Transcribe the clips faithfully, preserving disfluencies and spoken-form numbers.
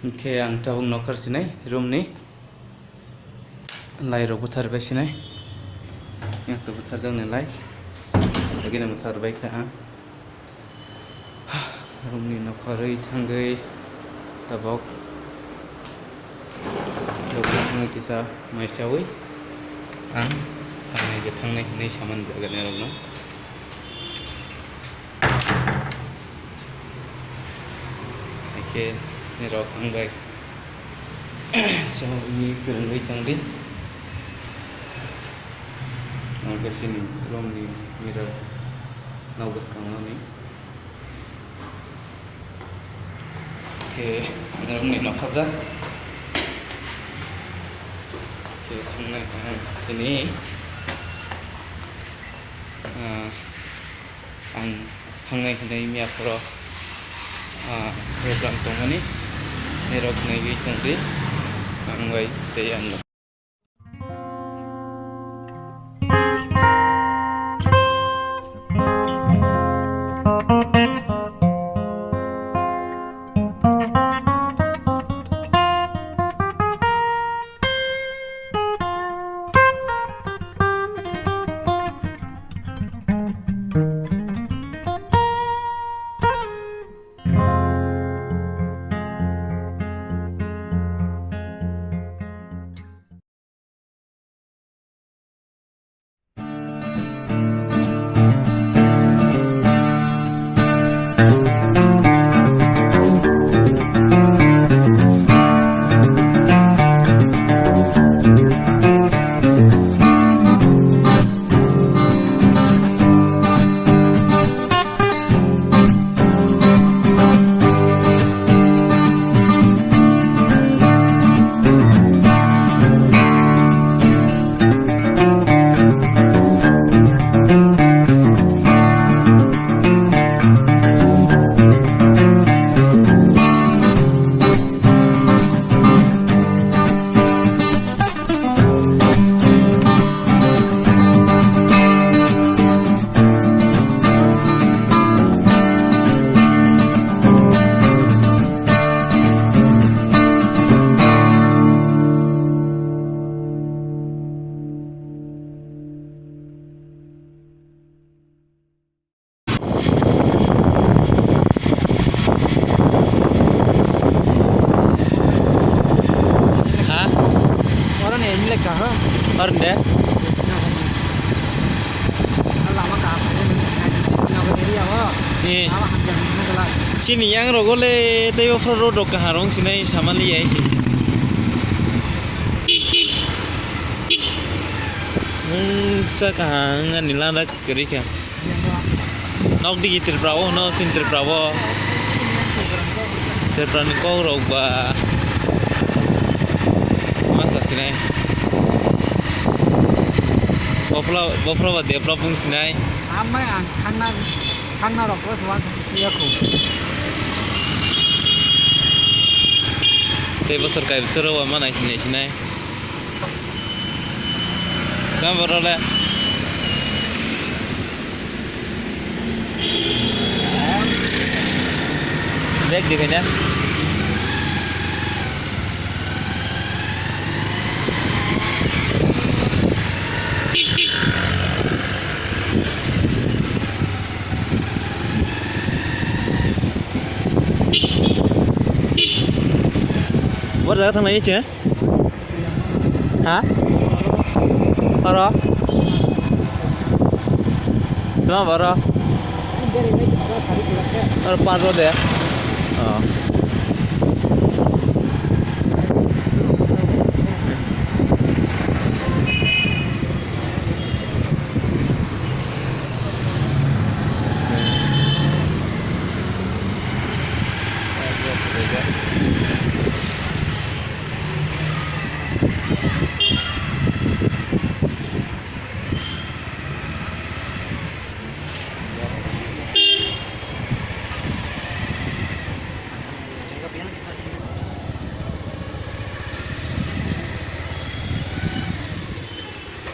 Khe ang tabuk nokhar sinai room ni lai rok buthar bai sinai. Yang to buthar jang ni lai. Lagi na buthar bai kha ang. Room ni nokharwi thangwi tabok. Tabok thangwi kisa mai chawi ang thangnai je thangnai hinwi saman jaga ni rokno. Haikhe nirok ang bai so ni kwrwngwi tongdi. Ang khe sini room ni mirror no bwskango ni. Khe room ni nokhajak. Khe thangnai ang tini, ah, ang thangnai hinwi miya phoro, ah, program tongmani nirok naiwi tongdi ang bai tei ang. Ha? Oro ni emlek kaha? Oro de? Lama kaha. Eh. Lama hamjak ni kala. Sini yang rogo le tei ofro road rok kaha rong sinai samali ya isi. Mungsa kaha wngani lada kwrwi kha. Nok digi Tripura o hwno, chini Tripura o. Tripura ni kok rok ba ma sa sinai. Bopla, bopla ba develop wng sinai. Amai ang thangna, thangna rok bo suwa ya khu. Tei bosor kai bosor o ma nai sinai sinai. Tamo borok le. Bag di kanya. Bor jaga thang lai che. Ha? Oro? Tuma boro? Oro parlo de. Oh.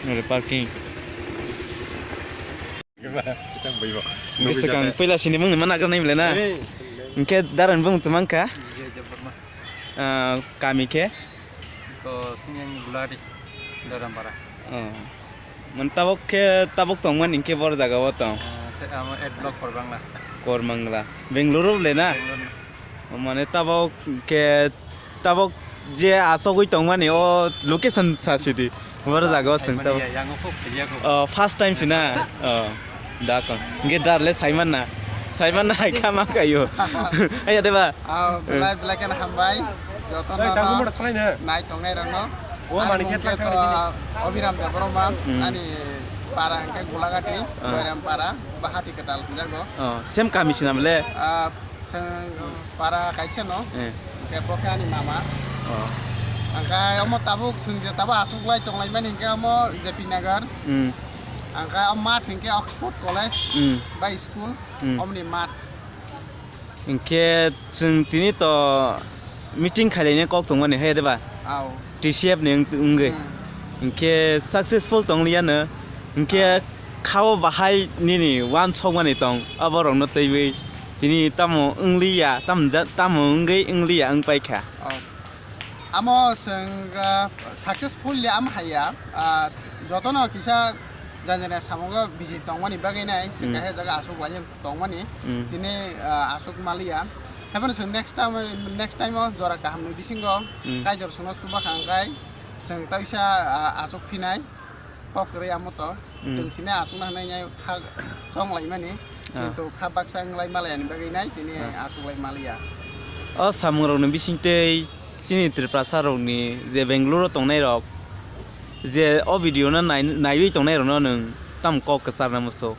Nore parking. Bwswkang puila sini mungni mana gwnai mle na. Hwnkhe daran bung tongmang kha. Ah, kami khe? Ko sini yang Gulati, Dorampara. Oh. Man tabok khe, tabok tongmani khe bor jaga o tong? Ah, se, amo eight block Korbangla. Korbangla. Bengaluru le na? Bengaluru. Mane tabok khe, tabok je asogwi tongmani o location sa sidi. Bor jaga o chwng tabok. Saimanya, yang o kok philiya kok. Oh, first time sina. Oh. Da kon. Ge dar le saiman na. Saiman na hai kha ma kayo. Aya de ba. Ah, belai belai khe hambai. Joto no thanai na. Nai tongnai rok no. O mani khe to Abhiram Debbarma, hmm, ani para hwnkhe Gulagati, ah, Doiram para, bahati kwtal hinjago. Oh, same kami sinam le? Ah, chwng para kaisa no. Eh. Hwnkhe bo khe ani mama. Oh. Hwnkhe omo tabuk chwng je tabuk aswk lai tonglaimani hwnkhe omo J P Nagar. Hmm. Hwnkhe o math hwnkhe Oxford College, hmm, bai school, hmm, omoni math. Hinkhe chwng tini to meeting khailaina kok tongmani hai de ba? Ao. T C F ni wng-, wngwi. Hmm. Hinkhe successful tongliya no. Hinkhe, ao, khao bahai nini uansukmani tong, aborokno twiwi tini tamo wngliya, tamo ja-, tamo wngwi wngliya wng paikha. Ao. Amo chwng, ah, successful le amo haiya, ah, jotono kisa janjani samungo busy tongmani bagwi nai, chwng, mm, kaisa jaga aswk lai tongmani, mm, tini, ah, aswk maliya. Haibano chwng next time, next time o jora kaham ni bisingo, mm, Kaitor chwngno chuba kha hwnkhe chwng taisa, ah, aswk phinai. Kok kwrwi amo to. Hmm. Chwng sini achukna hwnwi nai kha chong laimani. Ah. Kintu kha baksa wng lai malai ani bagwi nai tini, ah, achuk lai maliya. O samung rokni bising tei chini Tiprasa rokni je Bengaluru tongnai rok je o video no nai-, naiwi tongnai rokno nwng tamo kok kwcharna muchung?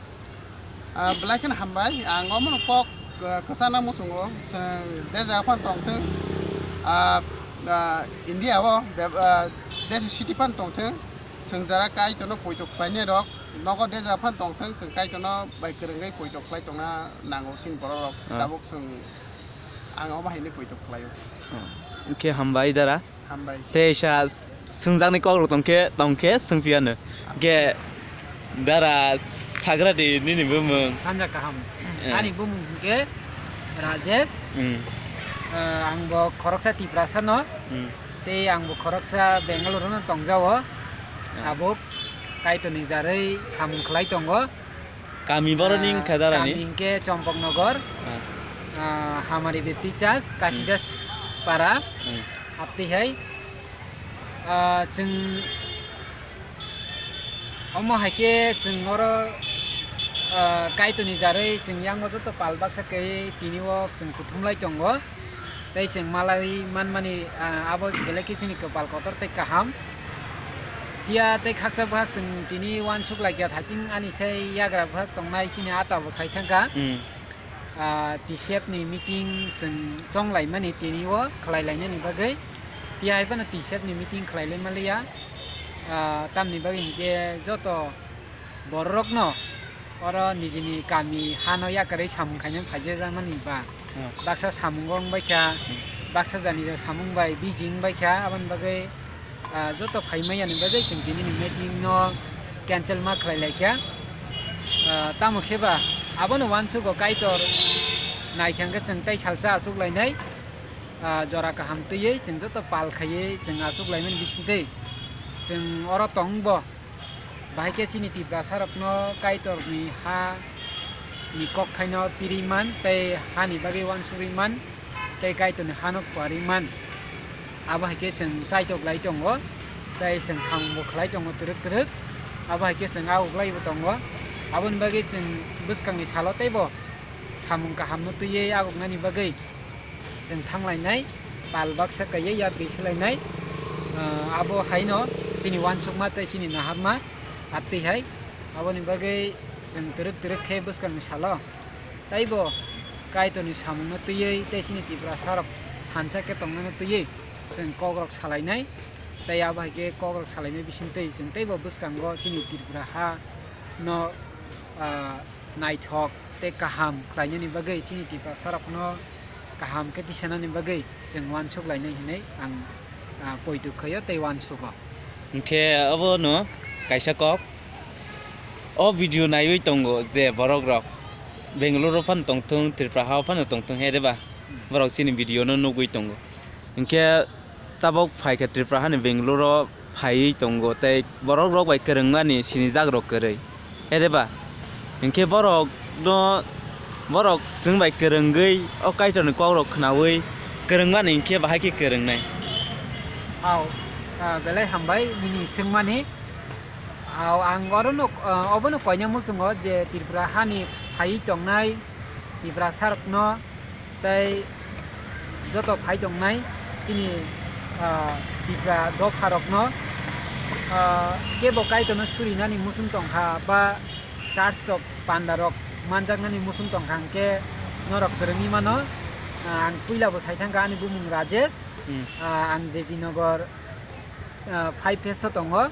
Ah, belai kheno hambai. Ang omono kok, ah, kwcharna muchungo. Chwng de jaga phano tongthwng, ah, ah, India o beb-, ah, desh city phano tongthwng. Chwng jara Kaitorno poito khlainai rok nogo de jaga phano tongthwng, chwng Kaitorno bai kwrwngwi poito khlai tongna nango chini borok rok. Ah. Tabuk chwng ang omo hai hinwi poito khlaio. Oh. Hwnkhe hambai dara. Hambai. Tei sa swngjaknai kok rok tongkhe, tongkhe swngphiya no. Hwnkhe dara sagra di nini bumung. Sanja kaham. Eh. Ani bumung hwnkhe Rajesh. Hmm. Eh, ang bo khoroksa Tiprasa no. Hmm. Tei ang bo khoroksa Bengaluru no tongjao. Ah. Tabuk Kaitorni jarwi samung khlai tongo. Kami borok ni, ah, wngkha dara ni? Kami hwnkhe Chompoknogor, ah, ah, Hamari Baptist Church, hmm, Kasidas Para, hmm, aptwi hai. Ah, chwng omo hai khe chwng oro, ah, Kaitorni jarwi chwng yang o joto pal baksa khe tini o chwng kuthum lai tongo. Tei chwng malai manmani, ah, abo belai khe chini kwpal kotor tei kaham. Phiya tei khaksa bwkhak chwng tini uansuk laikha, thaching ani sai yagra bwkhak tongnai chini ata bo sai thangkha. Hmm. Ah, T C F ni meeting chwng chong laimani tini o khlai lainani bagwi. Phiya hai phano T C F ni meeting khlai lai maliya. Ah, tamni bagwi hinkhe joto bororokno oro nijini kami hano yakarwi samung khainani phaijakjakmani ba. Hmm. Baksa samungo wngbaikha, hmm, baksa jani jani samung bai busy wngbaikha, aboni bagwi, ah, joto phaimani bagwi chwng tinini meeting no cancel ma khlai laikha. Ah, tamo khe ba abono uansugo Kaitor naikha hwnkhe chwng tei salsa achuk lainai, ah, jora kaham twiwi chwng joto pal khaiwi chwng achuk laimani bisingtwi chwng oro tongbo. Bahai khe chini Tiprasa rokno Kaitorni ha ni kok thaino pirwi man tei hani bagwi uansugwi man tei Kaitorni hano phuarwi man. Abo hai khe chwng chaitok lai tongo tei chwng samung bo khlai tongo twrwk twrwk. Abo hai khe chwng aguklai bo tongo. Aboni bagwi chwng bwskangni salo teibo samung kahamno twiwi aguknani bagwi chwng thanglainai, pal baksa kaiwi yapri swlainai, ah, abo haino chini uansukma tei chini naharma aptwi hai. Aboni bagwi chwng twrwk twrwk khe bwskangni salo teibo Kaitorni samungno twiwi tei chini Tiprasa rok thansa khe tongnani twiwi chwng kokrok salainai. Tei abo hai khe kokrok salainai bisingtwi chwng teibo bwskango chini Tripura ha no, ah, naithok tei kaham khlainani bagwi chini Tiprasa rokno kaham khe tisanani bagwi chwng uansuk lainai hinwi ang, ah, poito khaio tei uansugo. Hinkhe obono kaisa kok, o video naiwi tongo je borok rok Bengaluru phano tongthung, Tripura hao phano tongthung, he de ba? Hmm. Borok chini video no nugwi tongo. Hinkhe tabok phaikha Tripura hani Bangalore o phaiwi tongo, tei borok rok bai kwrwngmani sinijak rok kwrwi. Ere ba? Hinkhe borok no, borok chwng bai kwrwngwi o Kaitorni kok rok khwnawi kwrwngmani hinkhe bahai khe kwrwngnai. Au, ah, belai hambai nini swngmani. Au, ang orono, ah, obono koina muchungo je Tripura hani phaiwi tongnai Tiprasa rokno tei joto phai tongnai chini, ah, Tipra dopha rokno, ah, kebo Kaitorno surinani muchung tongkha ba church rok panda rok manjaknani muchung tongkha hwnkhe norok kwrwngwi mano. Ah, ang puila bo sai thangkha ani bumung Rajesh. Hmm. Ah, ang J P Nagar, ah, five phase o tongo.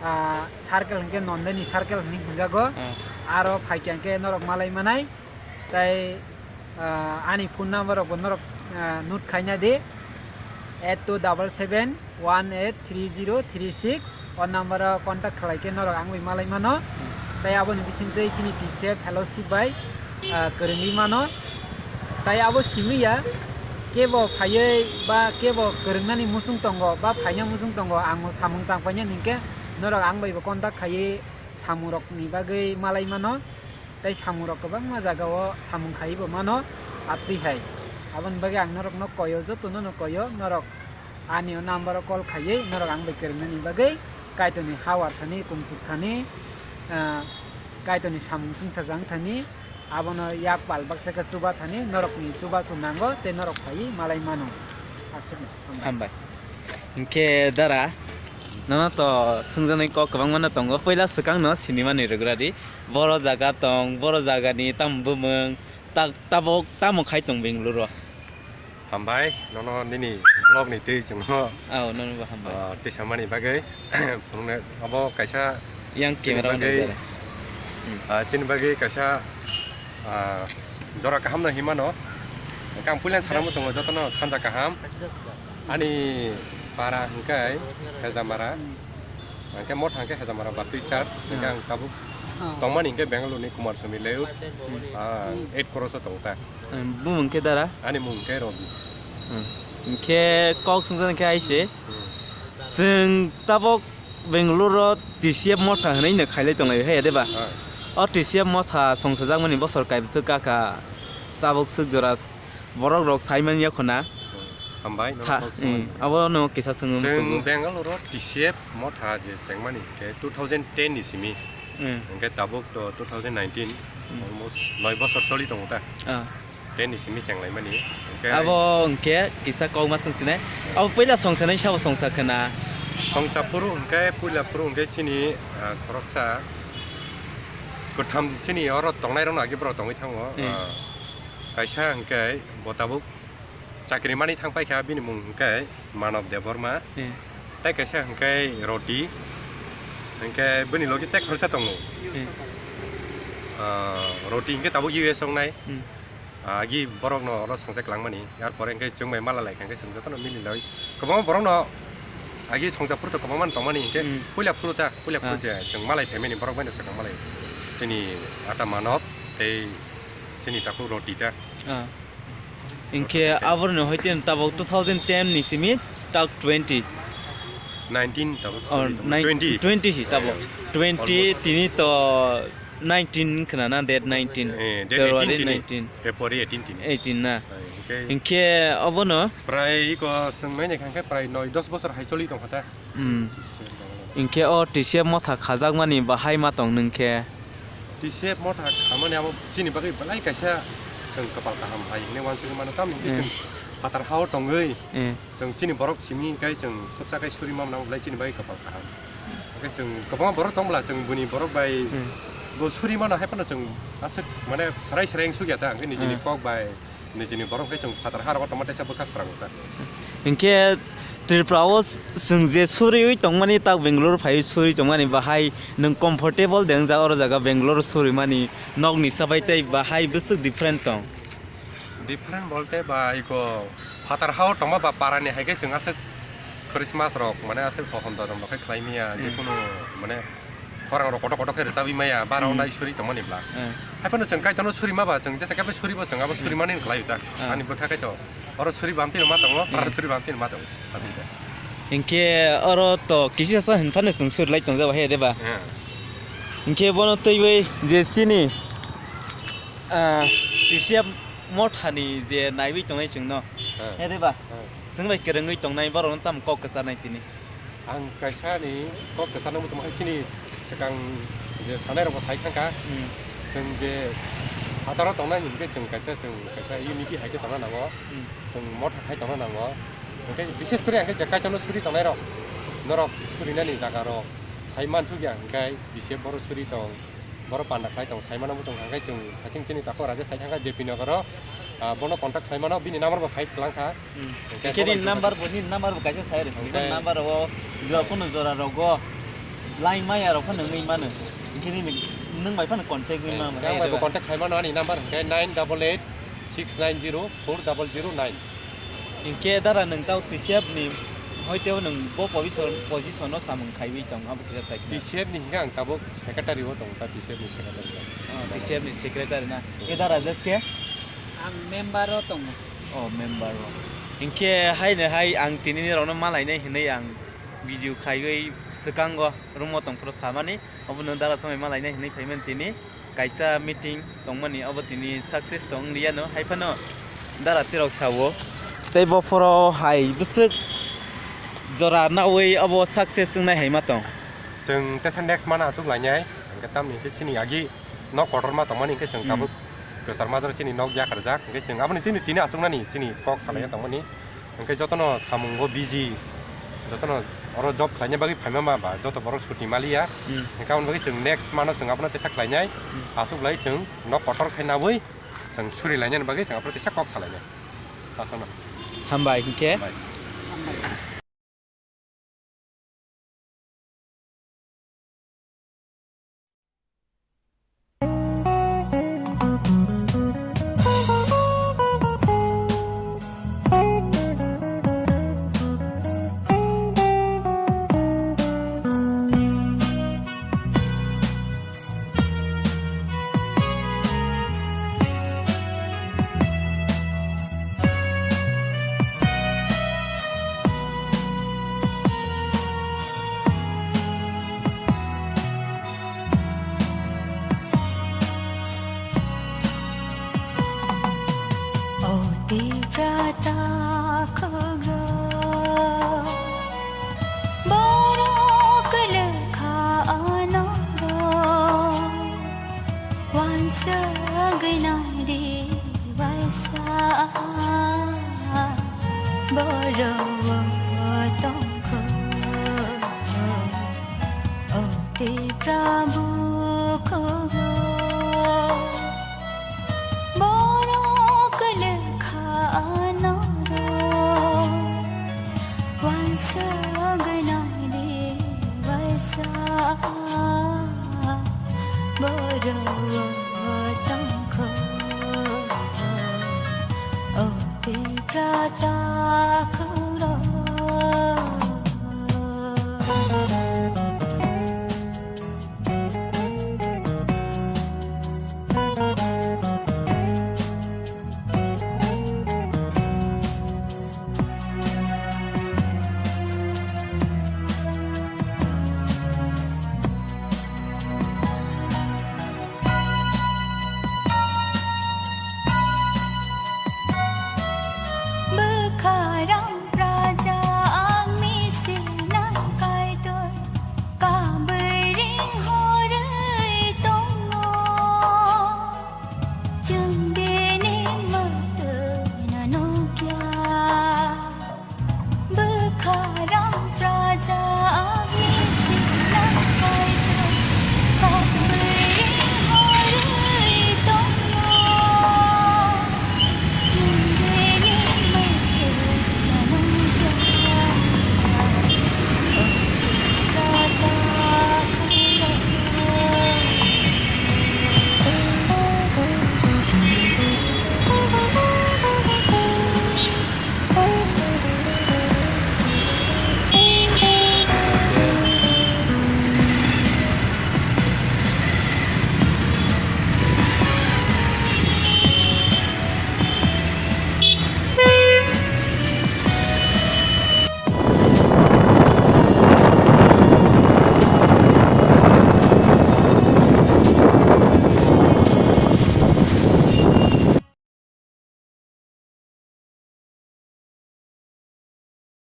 Ah, circle hwnkhe Nondini circle hinwi hwnjago. Hmm. Aro phaikha hwnkhe norok malai manai. Tai, ah, ani phone number rok bo norok, ah, note khaina di, eight two double seven one eight three zero three six. O number o contact khlai khe norok ang bai malai mano. Tai aboni bisingtwi chini T C F fellowship bai, ah, kwrwngwi mano. Tai abo simi ya, kebo phaiwi ba kebo kwrwngnani muchung tongo ba phaina muchung tongo, ang o samung tang paina hinkhe norok ang bai bo contact khaiwi samung rokni bagwi malai mano. Tei samung rok kwbangma jaga o samung khaiwi bo mano, aptwi hai. Aboni bagwi ang norok no koyo, joto no no koyo, norok ani o number o call khaiwi norok ang bai kwrwng nani bagwi Kaitorni hawar thani, kumchuk thani, ah, Kaitorni samung chwngsacha wng thani, abono yak pal baksa khe chuba thani, norokni chubachu nango tei norok phaiwi malai mano. Aswkno. Hambai. Hambai. Hinkhe dara, nono to swngjaknai kok kwbangma no tongo, puila swkang no sinimani rwgradi. Boro jaga tong, boro jagani tamo bumung, ta-, tabok tamo khai tong Bangalore o? Hambai, nono nini vlog ni twi chwngno, Ao, nono bo hambai. Ah, twi samani bagwi. Phunuknai abo kaisa Yang chini camera on bagwi, dara. Hmm. Ah, chini bagwi kaisa, ah, jora kaham no hinmano. Hwnkhe ang puila sana muchungo jotono sanja kaham. Ani para hwnkhe Hejamara. Hwnkhe motha hwnkhe Hejamara Baptist Church. Hwnkhe ang tabuk tongmani hwnkhe Bangalore ni Kumar Swami layout, ah, eight crores o tong ta. Bumung khe dara? Ani mung khe Robi. Hmm. Hwnkhe kok swngjak khe aise. Hmm. Chwng tabok Bangalore o T C F motha hwnwi no khailai tonglai hai de ba? Ah. O T C F motha songsajakmani bosor kaibwswk kaka, tabuk swk jora borok rok saimanya khuna. Hambai, sa-, norok kok swmani. Hmm, abo no kisa swngwi muchungo. Chwng Bangalore o T C F motha je chengmani hwnkhe two thousand ten ni simi. Hmm. Hwnkhe tabuk to two thousand nineteen, hmm, almost noi bosor choli tongo ta. Ah. Ten ni simi chenglaimani. Hwnkhe abo hwnkhe kisa kokma swngsinai. Abo puila songsanai sabo songsa khna. Songsa phuru hwnkhe, puila phuru hwnkhe chini, ah, khoroksa kwtham chini oro tongnai rokno agi borok tongwi thango. Hmm. Ah, kaisa hwnkhe bo tabuk chakri mani thang paikha, bini mung hwnkhe Manob Debbarma. Hmm. Tei kaisa hwnkhe Roti. Hwnkhe bini logi tei khoroksa tongo. Hmm. Ah, Roti hwnkhe tabuk U S wngnai. Hmm. Ah, agi borokno oro songchai kwlangmani. Yar pore hwnkhe chwng bai mala lai kha hwnkhe chwng jotono mili lai. Kwbangma borokno agi songcha phuru to kwbangma tongmani hwnkhe, hmm, puila phuru ta, puila phuru, ah, je chwng malai phaimani borok bai no swkang malai. Chini ata Manob tei chini takhuk Roti ta. Ah. Hinkhe aboroni hoite tabok two thousand ten ni simi tak twenty. Nineteen tabok. Oh, sorry, nine-, twenty. Twenty si tabok. Eh, twenty almost. Tini to nineteen khna na, date nineteen. Eh, date February eighteen tini. Nineteen. February eighteen tini. Eighteen na. Eh, hinkhe, hinkhe obono? Prai iko chwng naina kha khe prai noi dos bosor hai choli tongkha ta. Hmm. Hinkhe o T C F motha khajakmani bahai ma tong nwng khe? T C F motha khamani abo chini bagwi belai kaisa chwng kwpal kaham hai hinwi uansugwi mano, tamni hwnkhe, hmm, chwng phatar ha-o tongwi, hmm, chwng chini borok simi hwnkhe chwng thupsa khai suri ma mwnabo belai chini bagwi kwpal kaham. Hwnkhe chwng kwbangma borok tong bwla chwng buni borok bai, hmm, bo suri mano, hai phano chwng aswk mane swrai swrai wng suk ya ta, hwnkhe nijini, hmm, kok bai. Nijini borok khe chwng phatar ha rogo tongma teisa bwkha srango ta. Hinkhe Tripura o chwng je suriwi tongmani, tak Bangalore phaiwi suri tongmani, bahai nwng comfortable de wngjak oro jaga Bangalore surimani, nokni chabai tei bahai bwswk different tong? Different bolte ba iko phatar ha-o tongma ba parani hai khe chwng aswk Christmas rok mane aswk hohom dodom rok khe khlai manya, hmm, jekunu mane khorang rok kotor kotor khe rwchabwi maya, bara, hmm, nai suri tongmani bla. Hmm. Haiphano chwng Kaitorno suri ma ba, chwng jesa khe suri bo chwng abo suri mani khlai ta. Hmm. Ani bwkha khe to Oro suri bamtwi ma tongo, oro suri bamtwi ma tongo. Hinkhe oro to kisi sa hin phano chwng suri lai tongjak ba he de ba. Hinkhe bono twiwi je chini, ah, T C F mothani je naiwi tongnai chwngno. He de ba. Chwng bai kwrwngwi tongnai borokno tamo kok kwcharnai tini. Ang kaisa ni kok kwcharno muchung hai chini swkang je sanai rok bo sai thangkha. Chwng je sadaro tongnai hinkhe chwng kaisa chwng kaisa unity hai khe tongna nango. Chwng motha khai tongna nango. Hinkhe bishes kori ang khe je kaitorno suri tongnai rok norok surinani jaga rok sai mansukya hinkhe bisi borok suri tong. Borok panda khlai tong, sai mano muchung hwnkhe chwng hasing chini takhuk raja sai thangkha J P Nogoro, ah, bono contact khlai mano, bini number bo save kwlang kha. Hinkhe bini number bo, nini number bo kaisa sai rw, nini number o jora kuno jora rogo line maya rok phano wngwi mano. Hinkhe nini nwng bai phano contact wngwi mano. Ang bai bo contact khlai mano, ani number hinkhe nine double eight six nine zero four double zero nine. Hinkhe dara nwng tao T C F ni hoiteo nwng bo position, position o samung khaiwi tong abo kisa sai khna. T C F ni hinkhe ang tabuk secretary o tong ta T C F ni secretary o. Oh, T C F ni secretary na. Hinkhe dara jeske? Ang member o tongo. Oh, member o. Hinkhe haino hai ang tini ni rokno malainai hinwi ang video khaiwi swkango room o tongphuru samani. Obono dara samai malainai hinwi phaimani tini. Kaisa meeting tongmani, obo tini success tong liya no, hai phano dara tirok sao. Tei bo phoro hai bwswk jora nawi obo success wngnai hai ma tong. Chwng tesa next mana aswk lainai, hwnkhe tamni hwnkhe chini agi nok kotorma tongmani hwnkhe chwng tabuk kwchar majra chini nok yakarjak, hwnkhe chwng aboni tini, tini aswknani chini kok salaiya tongmani. Hwnkhe jotono samungo busy, jotono oro job khlaina bagwi phaima ma ba, joto borok chuti maliya. Hwnkhe aboni bagwi chwng next mano chwng abono tesa khlainai. Aswk lai chwng nok kotor khai nawi chwng suri lainani bagwi chwng abono tesa kok salainai. Aswkno. Hambai hwnkhe. Hambai. O Tiprata khogro, borok lekha anoro, wansagwi naidi waisa, borok tongkho, o Tiprabo.